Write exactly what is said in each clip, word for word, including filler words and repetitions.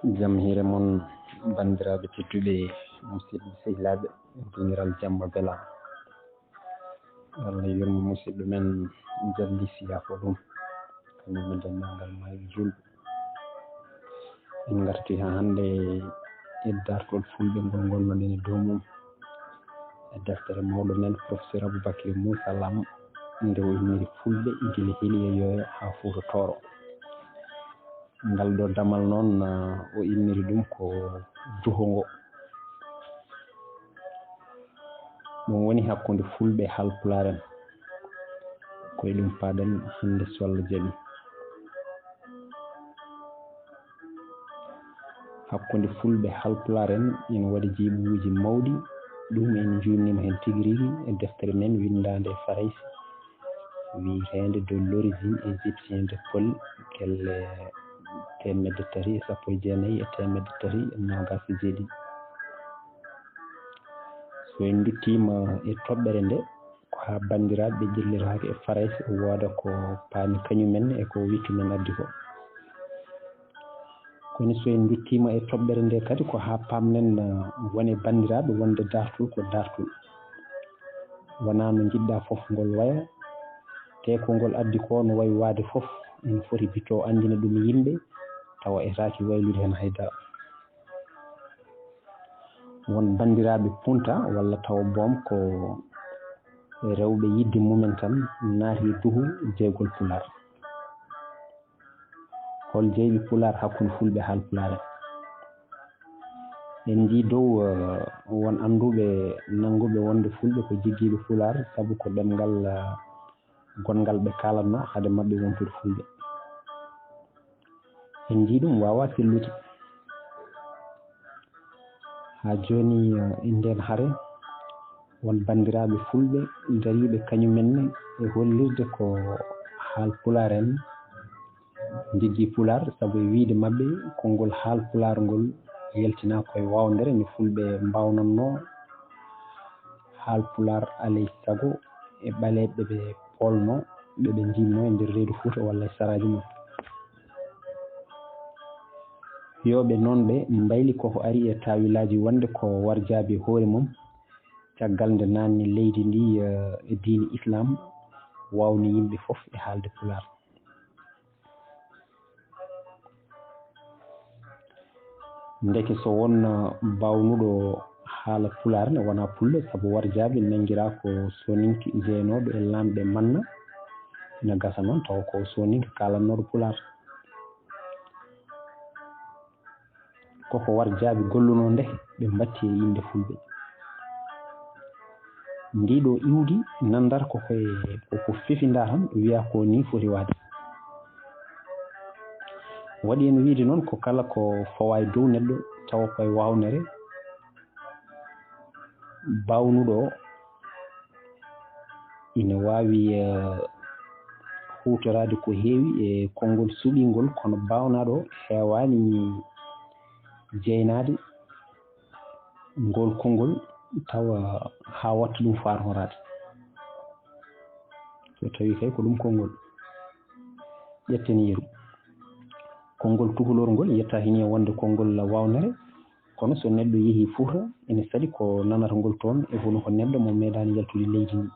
Jam hiire mon, banndiraaɓe tedduɓe, musidɓe sehilaaɓe, duundiral jamma bela. Allah yurmo musidɗo men Jalli Siya ko ɗum. Kañum e denndaangal maayɓe juulɓe. En ngarti haa hannde e daartol fulɓe ngol ngonnoɗen e dow mum. E deftere mawɗo men, Professeur Aboubacry Moussa Lam, nde o inniri fulɓe gila Heliya Yooya haa Fuuta Tooro. Ngal ɗo damal noon, ah, o inniri ɗum ko duho ngo. Ɗum woni hakkunde fulɓe e haalpulaar en. Ko e ɗum paaɗen hannde so Allah jaɓi. Hakkunde fulɓe e haalpulaar en, ene waɗi jiiɓuuji mawɗi. Ɗum en njuumniima heen tigi rigi e deftere men winndaande e Farayse, wiyeteende De l'origine égyptienne de Paul, gelle teemedde tati e sappo e jeenayi e teemedde tati e noogaas e jeeɗiɗi. So en nduttiima e toɓɓere nde, ko haa banndiraaɓe ɓe ƴelliraaka e Farayse, wooda ko paami kañum en e ko wittu men addi ko. Kono so en nduttiima e toɓɓere nde kadi, ko haa paamnen, ah, won e banndiraaɓe wonde daartol ko daartol. Wonaa no njiɗɗaa fof ngol waya, te ko ngol addi ko no wayi waade fof, ene foti bitto anndina ɗum yimɓe, tawa etaaki waylude heen hay dara. Won banndiraaɓe punta walla tawa boom ko rewɓe yidde mumen tan naati duhu jeygol Pulaar. Hol jeyɓi Pulaar hakkunde fulɓe e haalpulaar en? En njii dow, eh, won annduɓe nannguɓe wonde fulɓe ko jiggiiɓe Pulaar, sabu ko ɗemngal, eh, gonngal ɓe kaalatnoo hade maɓɓe wontude fulɓe. En njii ɗum waawaa sellude. Haa jooni, eh, e ndeen hare, won banndiraaɓe fulɓe dariiɓe kañum en ne e hollirde ko haalpulaar en njiggii Pulaar, sabu e wiyde maɓɓe, konngol haalpulaar ngol yaltinaa ko e waawndere, no fulɓe mbaawnatnoo haalpulaar, alaa e sago e ɓaleeɓe ɓe ɓe poolnoo, ɓe ɓe njiimnoo e nder reedu Fuuta walla e saraaji mum. Fiyooɓe noon ɓe mbayli koko ari e taawilaaji wonde ko warjaabi hoore mum, caggal nde naatni leydi ndi, eh, e diine Islaam, waawni yimɓe fof e haalde Pulaar. Ndeke so won, uh, baawnuɗo haala Pulaar ne wonaa Pullo, sabu warjaabi nanngiraa ko Sooninke jeyanooɗo e laamɓe Manna. Ina gasa noon tawa ko Sooninke kaalannooɗo Pulaar. Koko warjaabi gollunoo nde ɓe mbatti e innde fulɓe. Ndii ɗoo iwdi nanndata ko koye, ko ko fefindaa tan, wiyaa ko nii foti waade. Waɗi en wiyde noon ko kala ko fawaa e dow neɗɗo tawa koye waawnere, baawnuɗo ina waawi, eh, huutoraade ko heewi e konngol suɓingol, kono baawnaaɗo heewaani jeynaade ngol konngol tawa haa watta ɗum faarhoraade. So tawii kay ko ɗum konngol, ƴetten yeru. Konngol tukulor ngol yettaa heen e wonde konngol waawnere, kono so neɗɗo yehii Fuuta, ene saɗi ko nanata ngol toon e hono ko neɗɗo mo meeɗaani yaltude leydi ndi.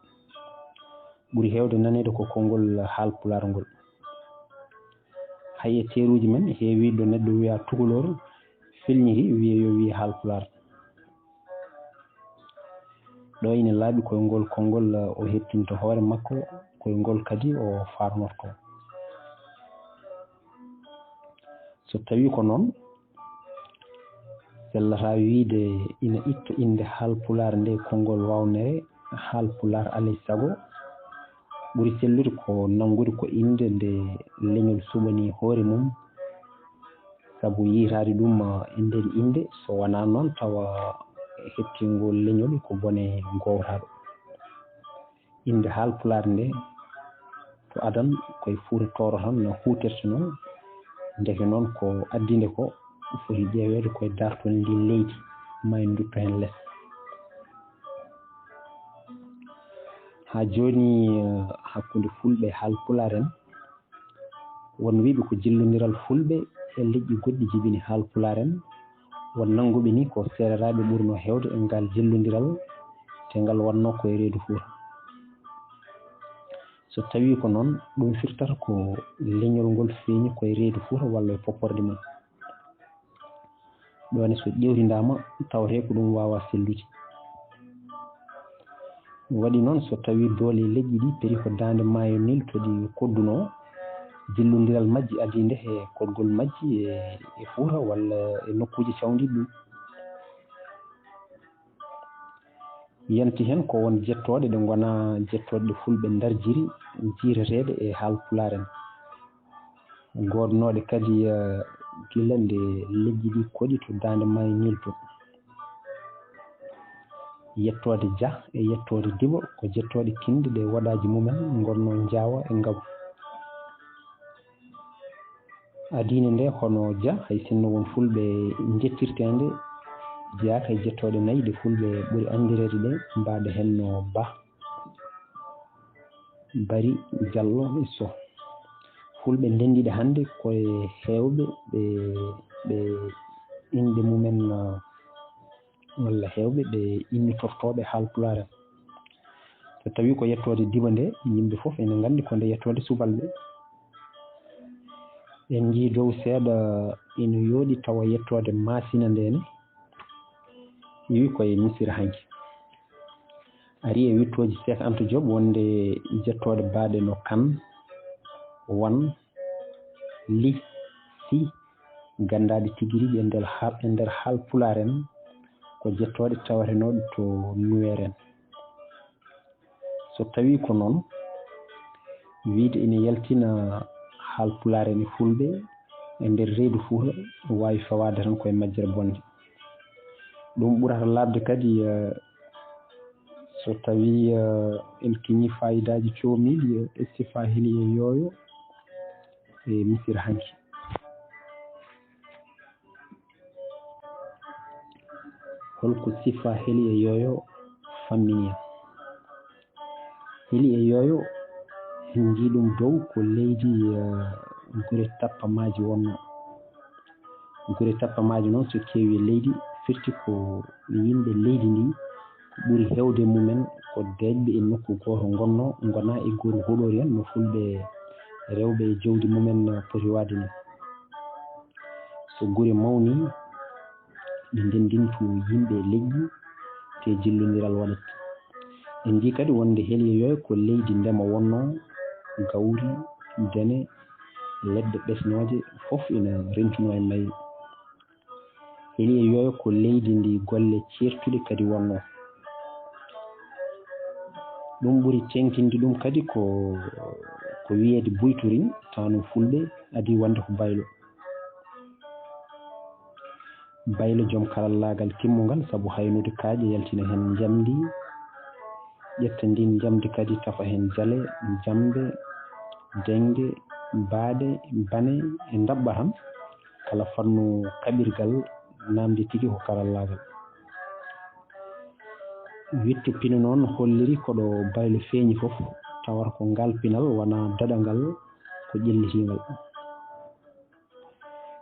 Ɓuri heewde naneede ko konngol haalpulaar ngol. Hay e teeruuji men heewii ɗo neɗɗo wiyaa tukulor, felñiti wiya yo wiye haalpulaar. Ɗo ina laaɓi koye ngol konngol o hettinta hoore makko, koye ngol kadi o faarnorto. So tawii ko noon, sellataa wiyde ina itta innde haalpulaar nde konngol waawnere, haalpulaar alaa e sago. Ɓuri sellude ko nanngude ko innde nde leñol suɓanii hoore mum, sabu yiytaade ɗum, eh, e ndeen innde, so wonaa noon tawa heɓtingol leñol ko bone goowtaaɗo. Innde haalpulaar nde to adan koye Fuuta Tooro tan no huutirtenoo, ndeke noon ko addi nde ko foti ƴeeweede koye dartol ndin leydi, ma en ndutto heen les. Haa jooni, eh, hakkunde fulɓe e haalpulaar en, won wiyɓe ko jillondiral fulɓe e leƴƴi goɗɗi jibini Haalpulaar en, won nannguɓe ni ko Seereraaɓe ɓurnoo heewde e ngal jillondiral, te ngal wonnoo ko e reedu Fuuta. So tawii ko noon, ɗum firtata ko leñol ngol feeñi ko e reedu Fuuta walla e popporde mum. Ɗoon so ƴeewtindaama, tawatee ko ɗum waawaa sellude. Waɗi noon, so tawii doole leƴƴi ɗi peri ko daande maayo Niil to ɗi koɗdunoo, jillondiral majji adii nde e koɗgol majji e, e Fuuta walla e nokkuuji cawndiiɗi ɗum. Yanti heen ko won jettooɗe ɗe ngonaa jettooɗe ɗe Fulɓe ndarjiri, jiireteeɗe e Haalpulaar en. Goodnooɗe kadi, eh, gila nde leƴƴi ɗi koɗi to daande maayo Niil to. Yettoode Jah e yettoode Dibo ko jettooɗe kinɗe ɗe waɗaaji mumen ngonnoo njaawa e ngabu. Adiine nde hono Jah, hay sinno won Fulɓe njettirteende, jeyaaka e jettooɗe nayi ɗe Fulɓe ɓuri anndireede ɗe, mbaɗa heen no Bah, Bari, Jallo e Soh. Fulɓe ndenndiiɗe hannde ko e heewɓe ɓe, ɓe inɗe mumen, ah, walla heewɓe ɓe innitortooɓe Haalpulaar en. So tawii ko yettoode Dibo nde, yimɓe fof ene nganndi ko nde yettoode subalɓe. En njii dow seeɗa ina yooɗi tawa yettoode Maasina nde ne, iwi ko e Misira hanki. Ari e wiɗtooji Seek Anta Joob wonde jettooɗe baɗe no Kan, Wan, Li, Si, ganndaaɗe tigi rigi e nder Haal-, e nder Haalpulaar en, ko jettooɗe tawatenooɗe to Nuweer en. So tawii ko noon, wiyde ina yaltina Haalpulaar en e Fulɓe e nder reedu Fuuta, waawi fawaade tan ko e majjere bonde. Ɗum ɓurata laaɓde kadi, eh, so tawii, eh, en keñii faayidaaji coomiiɗi, eh, e sifaa heli e yooyo e Misira hanki. Hol ko sifaa heli e yooyo fammini en? Heli e yooyo, en njii ɗum dow ko leydi, eh, gure tappamaaji wonnoo. Gure tappamaaji noon, so keewi e leydi, firti ko yimɓe leydi ndi, ko ɓuri heewde mumen ko deeƴɓe e nokku gooto ngonnoo, ngonaa e gooru huɗoori en no Fulɓe rewɓe e jawdi mumen poti waɗde ni. So gure mawnii, ɗe ndenndinto yimɓe e leƴƴi, te jillondiral waɗat. En njii kadi wonde heli e yooyo ko leydi ndema wonnoo, gawri, dene, leɗɗe ɓesnooje, fof ina rentunoo e mayri. Heli e yooyo ko leydi ndi golle ceertuɗe kadi wonnoo. Ɗum ɓuri teeŋtinde ɗum kadi ko, ko wiyeede buyturiñ, tawa no Fulɓe adii wonde ko baylo. Baylo joom karallaagal timmungal, sabu haynude kaaƴe, yaltina heen njamndi, ƴetta ndiin njamndi kadi, tafa heen jale, jammbe, deŋnge, baaɗe, bane e ndaɓɓa tan, kala fannu kaɓirgal, naamnde tigi ko karallaagal. Wiɗto pine noon holliri ko ɗo baylo feeñi fof, tawata ko ngaal pinal wonaa daɗangal, ko ƴellitiingal.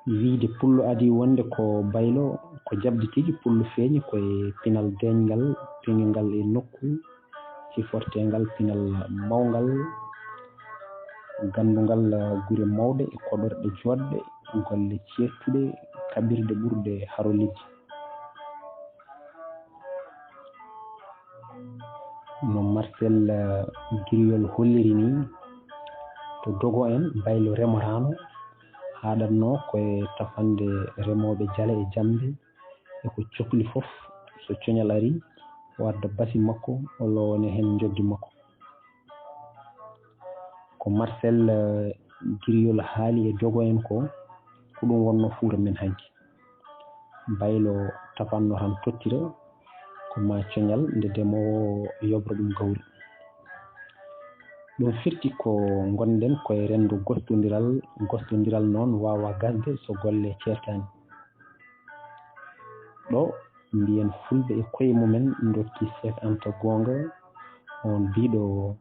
Wiyde pullo adii wonde ko baylo, ko jaɓde tigi, pullo feeñi ko e pinal deeƴngal, peŋngal e nokku, siforteengal, pinal mawngal, ganndungal gure mawɗe e koɗorɗe joɗɗe, golle ceertuɗe, kaɓirɗe ɓurɗe haro liɗɗi. No Marcel, eh, Griol holliri ni, to Dogo en, baylo remoraano, haaɗatnoo ko e tafande remooɓe jale e jammbe, e ko cokli fof, so coñal arii, o adda basi makko, o lowone heen njoggi makko. Ko Marcel, eh, Griol haali e Dogo en ko, ko ɗum wonnoo Fuuta men hanki. Baylo tafanno tan tottira, ko maa coñal nde demoowo yoɓra ɗum gawri. Ɗum firti ko ngonɗen ko e renndo gostondiral, gostondiral noon waawaa gasde so golle ceertaani. Ɗo mbiyen Fulɓe e koye mumen ndokki Seek Anta goonga, oon biiɗo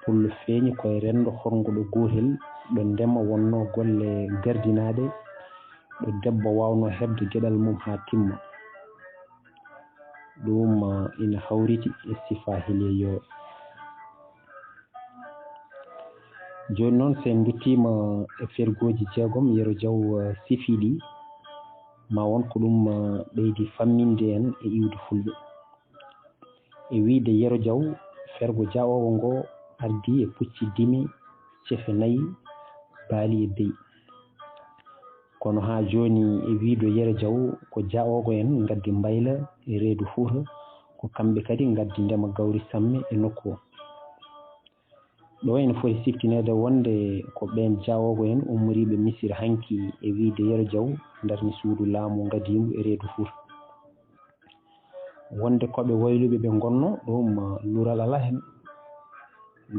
pullo feeñi ko e renndo horngo ɗo gootel, ɗo ndema wonnoo golle gardinaaɗe, ɗo debbo waawno heɓde geɗal mum haa timma. Ɗum, eh, ina hawriti e sifaa heliyeyooɓe. Jooni noon, so en nduttiima e fergooji jeegom Yero Jaw, eh, sifii ɗi, ma won ko ɗum, eh, ɓeydi famminde en e iwdi Fulɓe. E wiyde Yero Jaw, fergo jaawoowo ngo ardii e pucci dime, cefe nayi, baali e beyi. Kono haa jooni e wiyde Yero Jaw, ko jaawoowo en ngaddi mbayla e reedu Fuuta, ko kamɓe kadi ngaddi ndema gawri samme e nokku o. Ɗo ene foti siftineede wonde ko ɓeen jaawoowo en ummoriiɓe Misira hanki e wiyde Yero Jaw ndarni suudu laamu ngadiingu e reedu Fuuta. Wonde ko ɓe wayluɓe ɓe ngonnoo, ɗum, eh, luural alaa heen.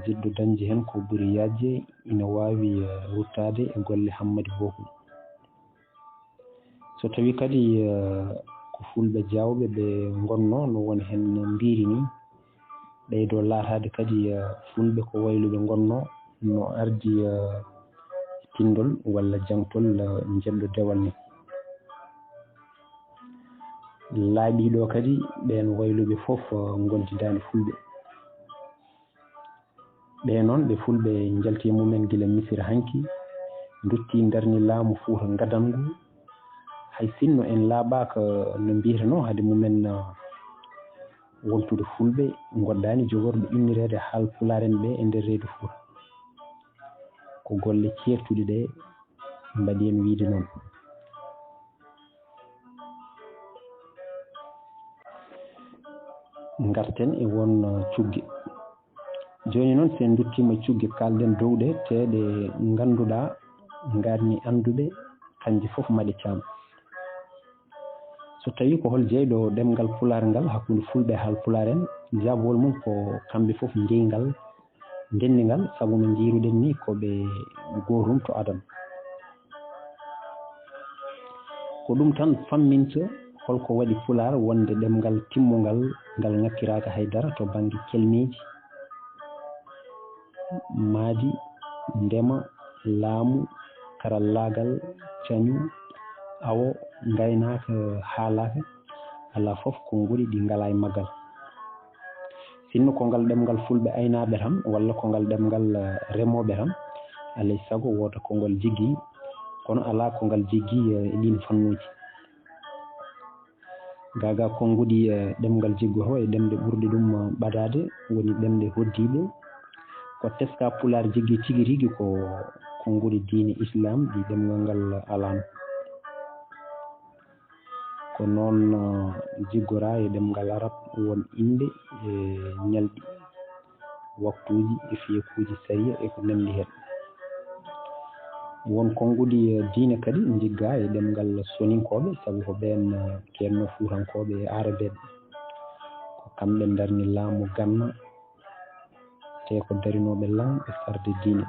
Jiɗɗo dañde heen ko ɓuri yaajde ina waawi, eh, ruttaade e golle Hammadi Bokum. So tawii kadi, eh, ko Fulɓe jaawɓe ɓe ngonnoo, no woni heen no mbiiri nii, ɓeydoo laataade kadi, eh, Fulɓe ko wayluɓe ngonnoo, no ardi, eh, pinndol walla jaŋtol, eh, njeɗɗo dewal nii. Laaɓi ɗo kadi, ɓeen wayluɓe fof, eh, ngontidaani Fulɓe. Ɓee noon, ɓe Fulɓe njalti e mumen gila Misira hanki, nduttii ndarni laamu Fuuta ngadangu. Hay sinno en laaɓaaka no mbiyetenoo, hade mumen, ah, wontude Fulɓe ngoddaani jogorɓe innireede Haal Pulaar en ɓe e nder reedu Fuuta. Ko golle ceertuɗe ɗe mbaɗi en wiyde noon. Ngarten e won, ah, cugge. Jooni noon, so en nduttiima e cugge, kaalɗen dow ɗe, tee ɗe ngannduɗaa, ngarni annduɓe, kanje fof maɗi caam. So tawii ko hol jeyɗo ɗemngal Pulaar ngal hakkunde Fulɓe e Haal Pulaar en, jaabawol mum ko kamɓe fof njeyi ngal, ndenndi ngal, sabu no njiyruɗen nii ko ɓe gootum to aduna. Ko ɗum tan famminta hol ko waɗi Pulaar wonde ɗemngal timmungal, ngal ŋakkiraaka hay dara to bannge kelmeeji, maadi, ndema, laamu, karallaagal, cañu, awo, ngaynaaka, haalaaka, alaa fof konnguɗi ɗi ngalaa e maggal. Sinno ko ngal ɗemngal Fulɓe aynaaɓe tan, walla ko ngal ɗemngal, eh, remooɓe tan, alaa e sago wooda ko ngal jiggi, kono alaa ko ngal jiggi, eh, e ɗiin fannuuji. Gaa gaa konnguɗi, eh, ɗemngal jiggoto e ɗemɗe ɓurɗe ɗum, eh, ɓadaade, woni ɗemɗe hoɗdiiɗe. Ko teskaa Pulaar jiggi tigi rigi ko konnguɗi diine Islaam ɗi ɗemngal ngal alaano. Ko noon, eh, jiggoraa e ɗemngal Arab won innde e ñalɗi, waktuuji e fiyakuuji sariya e ko nanndi heen. Won konnguɗi, eh, diine kadi njiggaa e ɗemngal Soninkooɓe, sabu ko ɓeen, eh, keednoo Fuutankooɓe e Aarabeeɓe. Ko kamɓe ndarni laamu Ganna, tee ko darinooɓe laŋ e farde diine.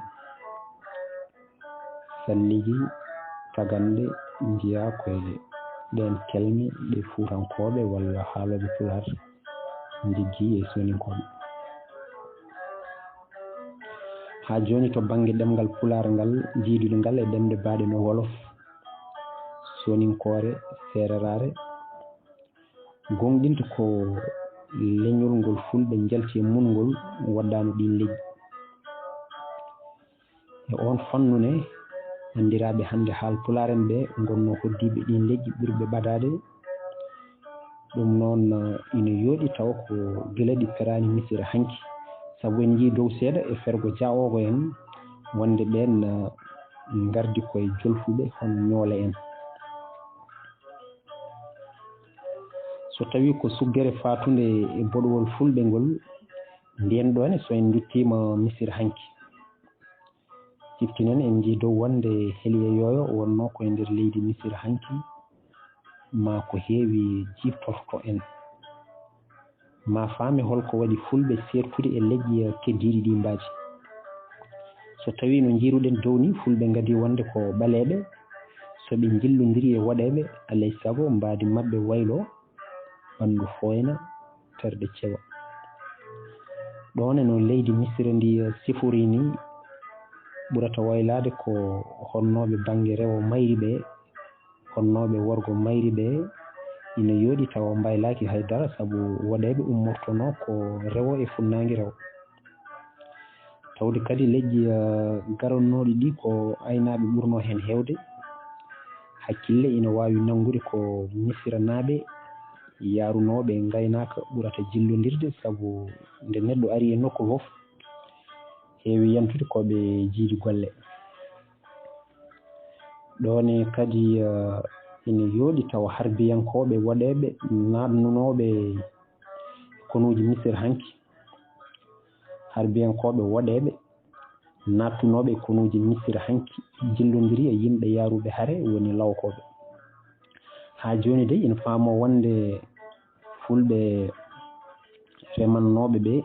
Salligi, taganɗe, njiyaa ko e ɗeen kelme ɗe Fuutankooɓe walla haalooɓe Pulaar njiggi e Soninkooɓe. Haa jooni to bannge ɗemngal Pulaar ngal, jiidude ngal e ɗemɗe baaɗe no Wolof, Soninkoore, Seereraare, gooŋɗinta ko leñol ngol Fulɓe njalti e mum ngol waɗdaano ɗiin leƴƴi. E oon fannu ne, anndiraaɓe hannde Haal Pulaar en ɓe ngonnoo hoɗdiiɓe ɗiin leƴƴi ɓurɓe ɓadaade. Ɗum noon, ina yooɗi tawa ko gila ɗi peraani Misira hanki, sabu en njiyii dow seeɗa e fergo jaawoowo en wonde ɓeen ngardi ko e jolfuɓe hono ñoole en. So tawii ko suggere faatunde e boɗowol Fulɓe ngol, mbiyen ɗoon so en nduttiima Misira hanki. Ciftinen en njii dow wonde Heliya Yooyo wonnoo ko e nder leydi Misira hanki, maa ko heewi jiftorto en. Maa faame hol ko waɗi Fulɓe seertude e leƴƴi keddiiɗi ɗi mbaaji. So tawii no njiiruɗen dow ni, Fulɓe ngadii wonde ko ɓaleeɓe, so ɓe njillondirii e woɗeeɓe, alay sago mbaadi maɓɓe wayloo, ɓanndu fooyna, terɗe cewa. Ɗoon e no leydi Misira ndi siforii ni, ɓurata waylaade ko honnooɓe bannge rewo mayri ɓe, honnooɓe worgo mayri ɓe ina yooɗi tawa mbaylaaki hay dara, sabu woɗeeɓe ummortonoo ko rewo e funnaange rewo. Tawde kadi leƴƴi, eh, garannooɗi ɗi ko aynaaɓe ɓurnoo heen heewde, hakkille ina waawi nanngude ko Misiranaaɓe yaarunooɓe ngaynaaka ɓurata jillondirde, sabu nde neɗɗo ari e nokku fof, heewi yantude ko ɓe jiidi golle. Ɗoon ne kadi, eh, ina yooɗi tawa harbiyankooɓe woɗeeɓe naatnunooɓe konuuji Misir hanki. Harbiyankooɓe woɗeeɓe naattunooɓe konuuji Misir hanki jillondiri e yimɓe yaaruɓe hare woni lawkooɓe. Haa jooni dey ina faamoo wonde Fulɓe remannooɓe ɓe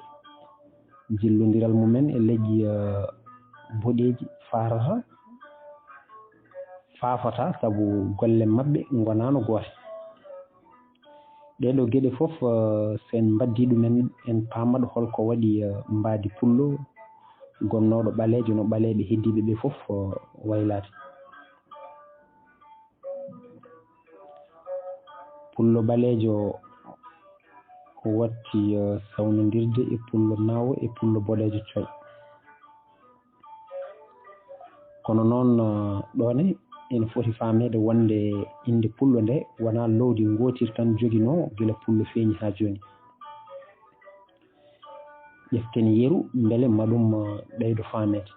jillondiral mumen e leƴƴi, eh, boɗeeji faatata, faafata sabu golle maɓɓe ngonaano goote. Ɗee ɗoo geɗe fof, eh, so en mbaddii ɗum en, en paamat hol ko waɗi, eh, mbaadi pullo gonnooɗo ɓaleejo no ɓaleeɓe heddiiɓe ɓe fof, eh, waylaade. Pullo ɓaleejo watti, eh, sawnondirde e pullo naawo e pullo boɗeejo coy. Kono noon, eh, ɗoon ne ene foti faameede wonde innde pullo nde wonaa loowdi ngootir tan joginoo gila pullo feeñi haa jooni. Ƴeften yeru mbele ma ɗum, eh, ɓeydo faameede.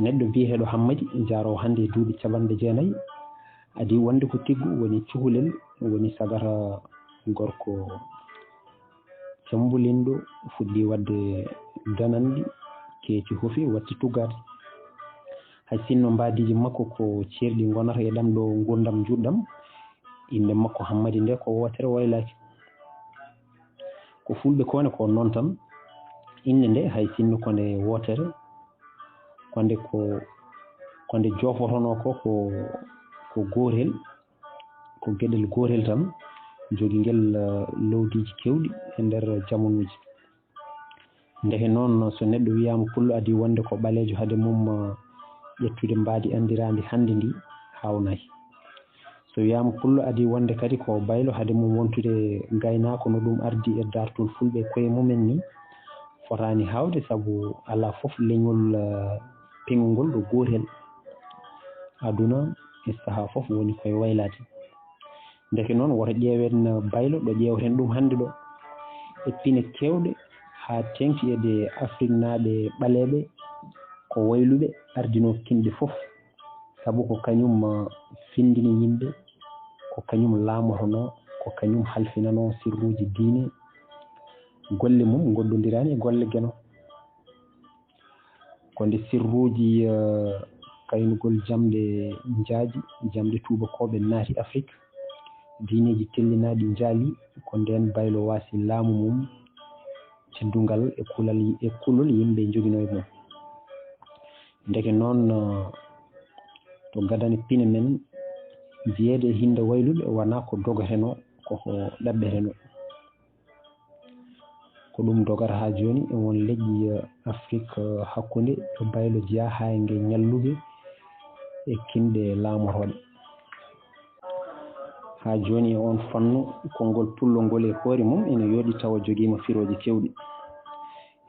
Neɗɗo biyeteeɗo Hammadi, jaaroowo hannde e duuɓi capanɗe jeenayi, adii wonde ko tiggu woni cukalel, woni sagata gorko cemmbulinɗo, fuɗɗii waɗde dananɗi, keeci hofi, watti tuggaade. Hay sinno mbaadiiji makko ko ceerɗi ngonata e ɗam ɗo nguurndam njuutɗam, innde makko Hammadi nde ko wootere waylaaki. Ko Fulɓe ko ne ko noon tan, innde nde hay sinno ko nde wootere, ko nde ko, ko nde joofotonoo ko, ko, ko gootel, ko geɗel gootel tan, jogingel, eh, loowdiiji keewɗi e nder jamanuuji. Ndeke noon, so neɗɗo wiyaama pullo, adii wonde ko ɓaleejo hade mum, eh, ƴettude mbaadi anndiraandi hannde ndi, haawnaaki. So wiyaama pullo, adii wonde kadi ko baylo hade mum wontude gaynaako, no ɗum ardi e daartol Fulɓe koye mumen ni, fotaani haawde, sabu alaa fof leñol, eh, peŋngol ɗo gootel. Aduna e sahaa fof woni koye waylaade. Ndeke noon, woto ƴeewen baylo ɗo ƴeewten ɗum hannde ɗo. E pine keewɗe, haa teeŋti e ɗe Afriknaaɓe ɓaleeɓe, ko wayluɓe ardinoo kinɗe fof. Sabu ko kañum, ah, findini yimɓe, ko kañum laamotonoo, ko kañum halfinanoo sirruuji diine. Golle mum ngoddondiraani e golle Geno. Ko nde sirruuji, eh, kaynugol jamɗe njaaji, jamɗe tuubakooɓe naati Afrik. Diineeji tellinaaɗi njaali, ko ndeen baylo waasi laamu mum, teddungal e kulal, e kulol yimɓe njoginoo e mum. Ndeke noon, eh, to gadane pine men, jeyeede e hinnde wayluɓe wonaa ko dogatenoo, ko ko ɗaɓɓetenoo. Ko ɗum dogata haa jooni e won leƴƴi, eh, Afrik, eh, hakkunde, ɗo baylo jeyaa haa e nge ñalluɓe e kinɗe laamorooɗe. Haa jooni e oon fannu, konngol pullo ngol e hoore mum ene yooɗi tawa jogiima firooji keewɗi.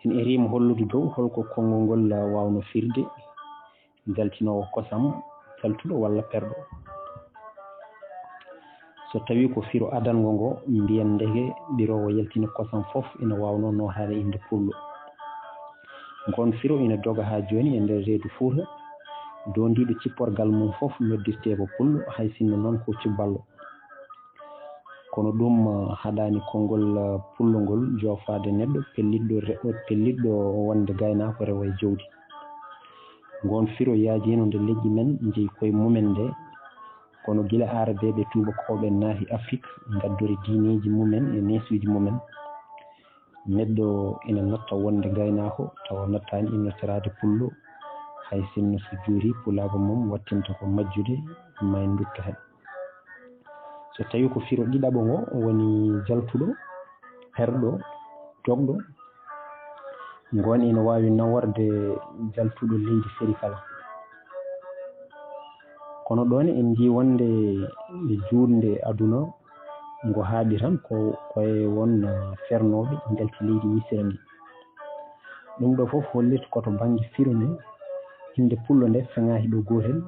En eriima hollude dow holko konngol ngol, eh, waawnoo firde. Jaltinoowo kosam, jaltuɗo walla perɗo. So tawii ko firo adanngo ngo, mbiyen ndeke ɓiroowo yaltini kosam fof ina waawnoo nootaade innde pullo. Ngoon firo ina doga haa jooni e nder reedu Fuuta, doondiiɗo cipporgal mum fof noddirtee ko pullo, hay sinno noon ko cubballo. Kono ɗum, ah, haɗaani konngol, ah, pullo ngol joofaade neɗɗo pellitɗo re-, pellitɗo wonde gaynaako rewo e jawdi. Ngoon firo yaajiino nde leƴƴi men njeyi koye mumen nde, kono gila Aarabeeɓe tuubakooɓe naati Afrik, ngaddori diineeji mumen e neesuuji mumen. Neɗɗo ina natta wonde gaynaako, tawa nattaani e nottoraade pullo, hay sinno so juurii pulaagu mum wattinta ko majjude, ma en ndutto heen. So tawii ko firo ɗiɗaɓo ngo woni jaltuɗo, perɗo, dogɗo, ngoon ina waawi naworde jaltuɗo leydi feri kala. Kono ɗoon en njii wonde juutnde aduna ngo haaɗi tan ko koye won, eh, fernooɓe njalti leydi Misira ndi. Ɗum ɗo fof hollit ko to bannge firo nde, innde pullo nde feŋaaki ɗo gootel,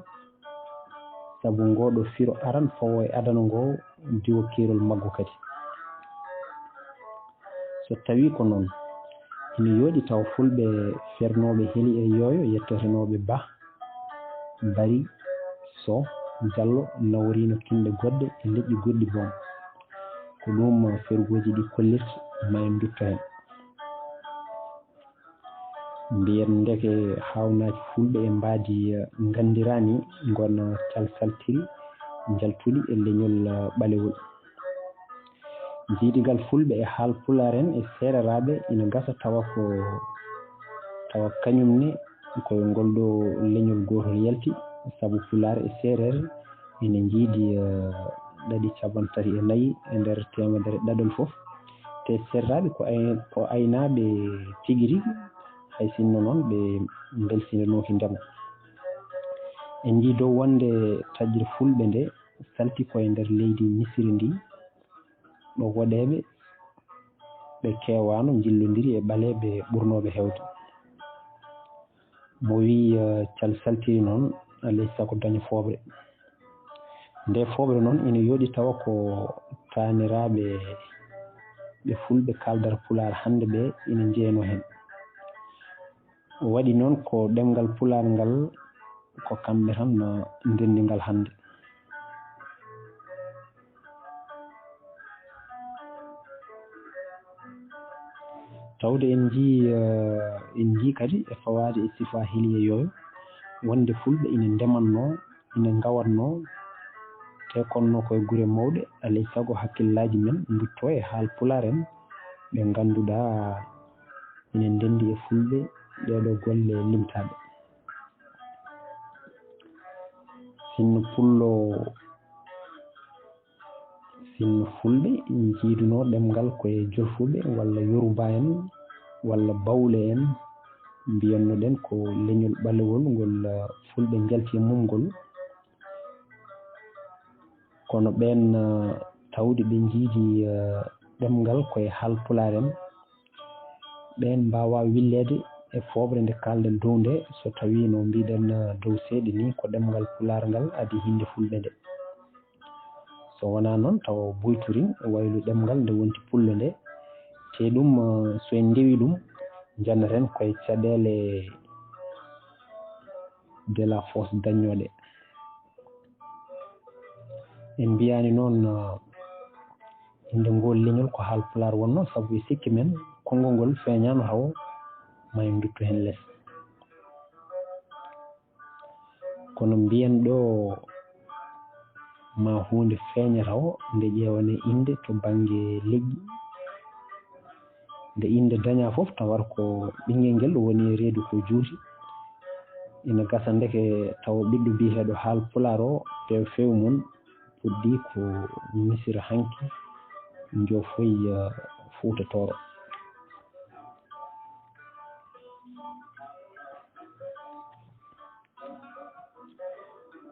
sabu ngoo ɗo firo aran fawo e adana ngoo diwo keerol maggo kadi. So tawii ko noon, ina yooɗi tawa fulɓe fernooɓe heli e yooyo yettotenooɓe Bah, Bari, Soh, Jallo naworiino kinɗe goɗɗe e leƴƴi goɗɗi boom. Ko ɗum fergooji ɗi kollirta, ma en ndutto heen. Mbiyen ndeke haawnaaji fulɓe e mbaadi, eh, nganndiraani ngona calsaltiri njaltuɗi e leñol, eh, ɓalewol. Jiidigal fulɓe e haal pulaar en e seereraaɓe ina gasa tawa ko, tawa kañum ne ko e ngol ɗo leñol gootol yalti, sabu pulaar e seereer ina njiidi, eh, ɗaɗi capanɗe tati e nayi e nder teemedere ɗaɗol fof. Te seereraaɓe ko ay-, ko aynaaɓe tigi rigi, hay sinno noon ɓe mbelsinanooki ndema. En njii dow wonde taƴre fulɓe nde salti ko e nder leydi Misiri ndi, ɗo woɗeeɓe ɓe keewaano njillondiri e ɓaleeɓe ɓurnooɓe heewde. Mo wii, eh, cal saltiri noon, alay sago daña fooɓre. Nde fooɓre noon ina yooɗi tawa ko taaniraaɓe ɓe fulɓe kaaldata pulaar hannde ɓe ina njeyanoo heen. Waɗi noon ko ɗemngal pulaar ngal ko kamɓe tan, eh, ndenndi ngal hannde. Tawde en njii, eh, en njii kadi e fawaade e sifaa heli e yooyo, wonde fulɓe ina ndemannoo, ina ngawatnoo, te konnoo ko e gure mawɗe, alay sago hakkillaaji men nduttoo e haal pulaar en, ɓe ngannduɗaa ina ndenndi e fulɓe ɗeeɗoo golle limtaaɗe. Sinno pullo, sinno fulɓe njiidunoo ɗemngal ko e jolfuɓe walla yoruba en walla bawle en, mbiyanno-ɗen ko leñol ɓalewol ngol, eh, fulɓe njalti e mum ngol. Kono ɓeen, eh, tawde ɓe njiidi, eh, ɗemngal ko e haal pulaar en, ɓeen mbaawaa willeede e fooɓre nde kaalɗen dow nde, so tawii no mbiɗen, eh, dow seeɗa ni, ko ɗemngal pulaar ngal adii hinnde fulɓe nde. So wonaa noon, tawa boyturin waylu ɗemngal nde wonti pullo nde, te ɗum, eh, so en ndewi ɗum, njannaten ko e caɗeele de la fosse dañooɗe. En mbiyaani noon, ah, innde ngool leñol ko haal pulaar wonnoo, sabu e sikke men, konngol ngol feeñaano tawo, ma en nduttu heen les. Kono mbiyen ɗo ma huunde feeña tawo, nde ƴeewane innde to bannge leƴƴi. Nde innde dañaa fof, tawata ko ɓinngel ngel woni e reedu ko juuti. Ina gasa ndeke tawa ɓiɗɗo biyeteeɗo haal pulaar o, few few mum puɗɗii ko Misira hanki, njofoyi, eh, Fuuta Tooro.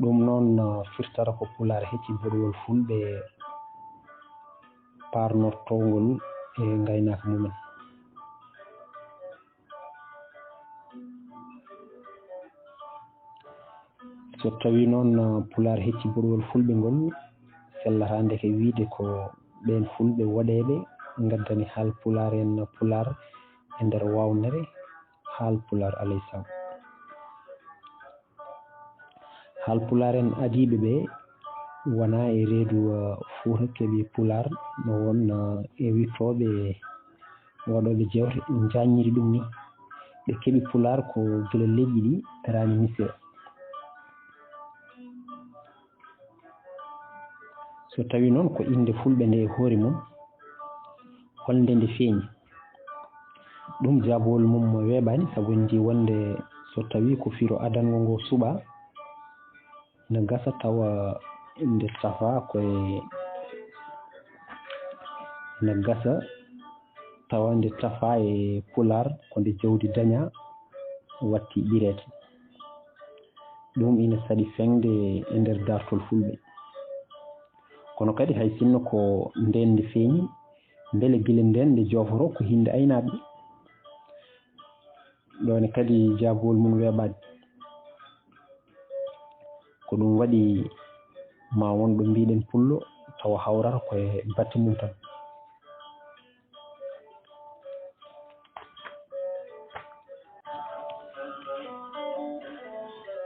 Ɗum noon, eh, firtata ko pulaar hecci boɗewol fulɓe paarnortoo ngol e ngaynaaka mumen. So tawii noon, eh, pulaar hecci boɗewol fulɓe ngol, sellataa ndeke wiyde ko ɓeen fulɓe woɗeeɓe ngaddani haal pulaar en pulaar e nder waawnere haal pulaar alay sago. Haal pulaar en adiiɓe ɓe wonaa e reedu, eh, Fuuta keɓi pulaar no won, eh, e wiɗtooɓe waɗooɓe jeewte njaññiri ɗum ni. Ɓe keɓi pulaar ko gila leƴƴi ɗi raani Misira. So tawii noon ko innde fulɓe nde e hoore mum, holnde nde feeñi? Ɗum jaabawol mum mo weeɓaani, sabu en njii wonde so tawii ko firo adanngo ngo suɓaa, ina gasa tawa nde tafaa ko e, ina gasa tawa nde tafaa e pulaar ko nde jawdi dañaa watti ɓireede. Ɗum ina saɗi feŋde e nder daartol Fulɓe. Kono kadi, hay sinno ko ndeen nde feeñi, mbele gila ndeen nde joofotoo ko hinnde aynaaɓe? Ɗoon ne kadi, jaabawol mum weeɓaani. Ko ɗum waɗi, ma won ɗo mbiɗen pullo, tawa hawrata ko e batte mum tan.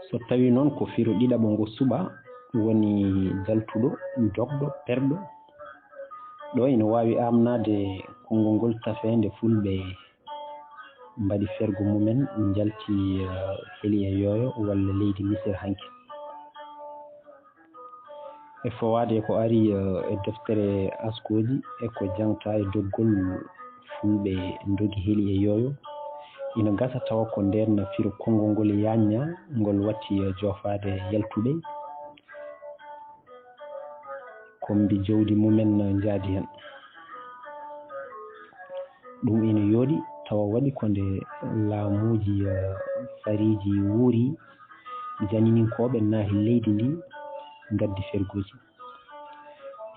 So tawii noon ko firo ɗiɗaɓo ngo suɓaa, woni jaltuɗo, dogɗo, perɗo, ɗo ina waawi aamnaade konngol ngol tafeende Fulɓe mbaɗi fergo mumen, njalti, eh, heli e yooyo walla leydi Misir hanki. E fawaade e ko ari, eh, e deftere askooji e ko jangta e doggol Fulɓe ndogi heli e yooyo, ina gasa tawa ko ndeen firo konngol ngol yaajna, ngol watti, eh, joofaade yaltuɓe, kommbi jawdi mumen njaadi heen. Ɗum ina yooɗi tawa waɗi ko nde laamuuji, eh, fariiji wuuri, janininkooɓe naahi leydi ndi, ngaddi fergooji.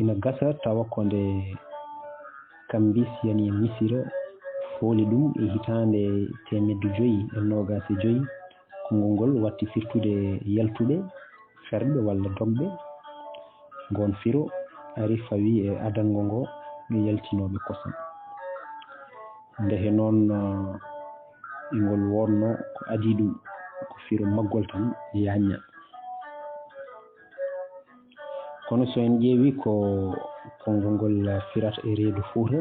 Ina gasa tawa ko nde Kambis yani Misira, fooli ɗum e hitaande teemedde joyi e noogaas e joyi, konngol ngol watti firtude yaltuɓe, ferɓe walla dogɓe. Ngoon firo ari fawi e adango ngo yaltinooɓe kosam. Ndeke noon, eh, e ngol wonno ko adii ɗum, ko firo maggol tan yaajna. Kono so en ƴeewi ko konngol ngol firata e reedu Fuuta,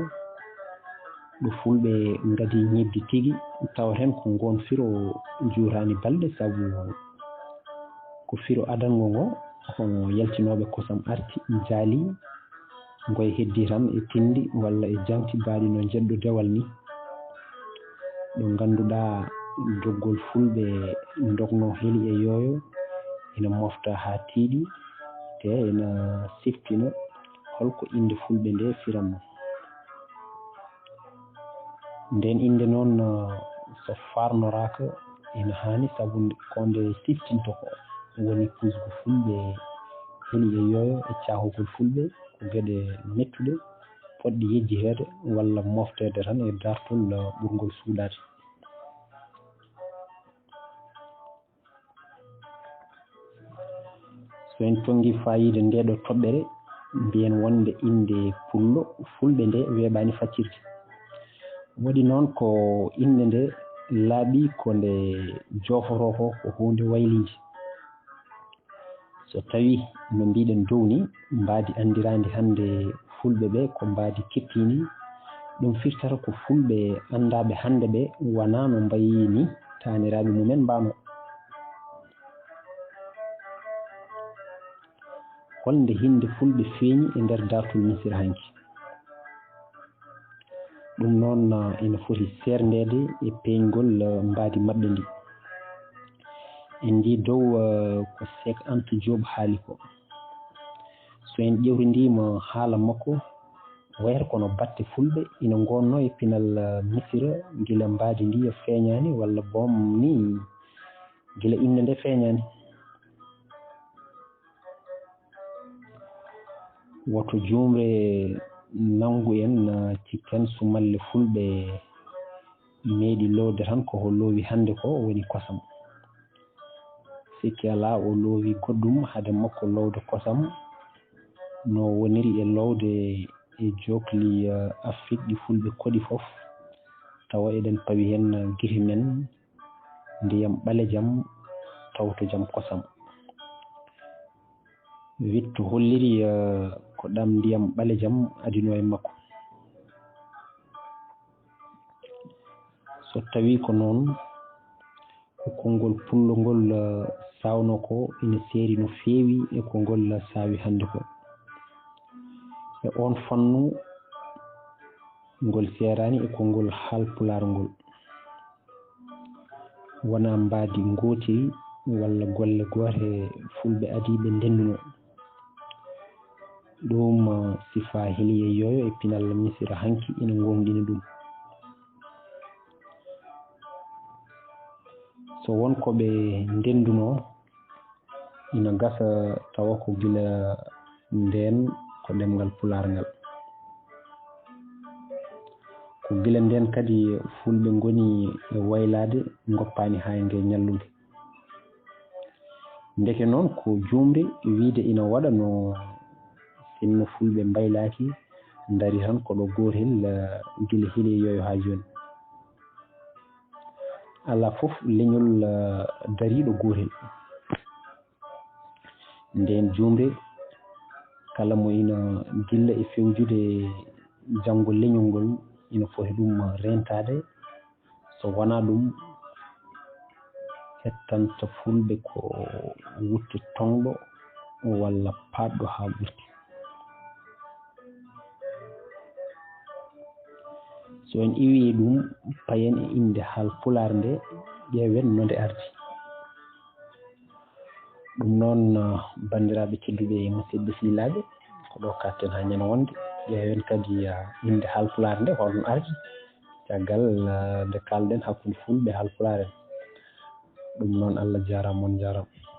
ɗo Fulɓe ngadi ñebbi tigi, tawten ko ngoon firo juutaani balɗe, sabu ko firo adango ngo, hono yaltinooɓe kosam arti, njaali, ngoy heddii tan e tinndi walla e jaŋti baaɗi no njeddo dewal ni. Ɗo ngannduɗaa doggol Fulɓe ndogno heli e yooyo, ina mofta haa tiiɗi, te ina siftina holko innde Fulɓe nde firanno. Ndeen innde noon, eh, so faarnoraaka, ina haani, sabu nde, ko nde siftinto ko woni puusgo Fulɓe heli e yooyo e caahugol Fulɓe, ko geɗe mettuɗe, potɗe yejjiteede walla mofteede tan e daartol, eh, ɓurngol suuɗaade. So en tonngii faayiida ndee ɗoo toɓɓere, mbiyen wonde innde pullo, Fulɓe nde weeɓaani faccirde. Waɗi noon ko innde nde laaɓi ko nde joofotoo ko, ko huunde wayliinde. So tawii, no mbiɗen dow ni, mbaadi anndiraandi hannde Fulɓe ɓe ko mbaadi keppiindi, ɗum firtata ko Fulɓe anndaaɓe hannde ɓe wonaa no mbayi ni taaniraaɓe mumen mbaano. Holnde hinnde Fulɓe feeñi e nder daartol Misira hanki? Ɗum noon, eh, ina foti seerndeede e peeñgol, eh, mbaadi maɓɓe ndi. En njii dow, eh, ko Seek Anta Joob haali ko. So en ƴeewtindiima haala makko, wayata kono batte Fulɓe ina ngonnoo e pinal, eh, Misira, gila mbaadi ndi feeñaani, walla boom ni, gila innde nde feeñaani. Woto juumre nanngu en, eh, cikken sumalle Fulɓe meeɗi loowde tan ko ko loowi hannde ko woni kosam. Sikke alaa, o loowi goɗɗum hade makko loowde kosam, no woniri e loowde e jookli, eh, Afrik ɗi Fulɓe koɗi fof, tawa eɗen pawi heen gite men, ndiyam ɓalejam, tawtojam kosam. Wiɗto holliri, eh, ko ɗam ndiyam ɓalejam adinoo e makko. So tawii ko noon, ko konngol pullo ngol, eh, saawnoo ko ina seeri no feewi e ko ngol saawi hannde ko. E oon fannu, ngol seeraani e konngol Haalpulaar ngol. Wonaa mbaadi ngootiri walla golle goote Fulɓe adiiɓe ndendunoo. Ɗum, eh, sifaa heli e yooyo e pinal Misira hanki ina ngooŋɗina ɗum. So won ko ɓe ndendunoo, Ina gasa tawa ko gila ndeen ko ɗemngal Pulaar ngal. Ko gila ndeen kadi Fulɓe ngoni e waylaade, ngoppaani haa e ngee ñallude. Ndeke noon ko juumre wiyde ina waɗa no sinno Fulɓe mbaylaaki, ndarii tan ko ɗo gootel, eh, gila hile yoyo haa jooni. Alaa fof leñol, eh, dariiɗo gootel. Ndeen juumre, kala mo ina gilla e fewjude janngo leñol ngol, ina foti ɗum reentaade. So wonaa ɗum, hettanta Fulɓe ko wutte toŋɗo walla paaɗɗo haa ɓurti. So en iwii ɗum, payen e innde Haalpulaar nde, ƴeewen no nde ardi. Ɗum noon, ah, banndiraaɓe tedduɓe e musidɓe sehilaaɓe, ko ɗo kaaɗten haa ñande wonde. Ƴeewen kadi, ah, innde Haalpulaar nde, hol no ardi, caggal, ah, nde kaalɗen hakkunde Fulɓe e Haalpulaar en. Ɗum noon, Allah jaaraama, on njaaraama.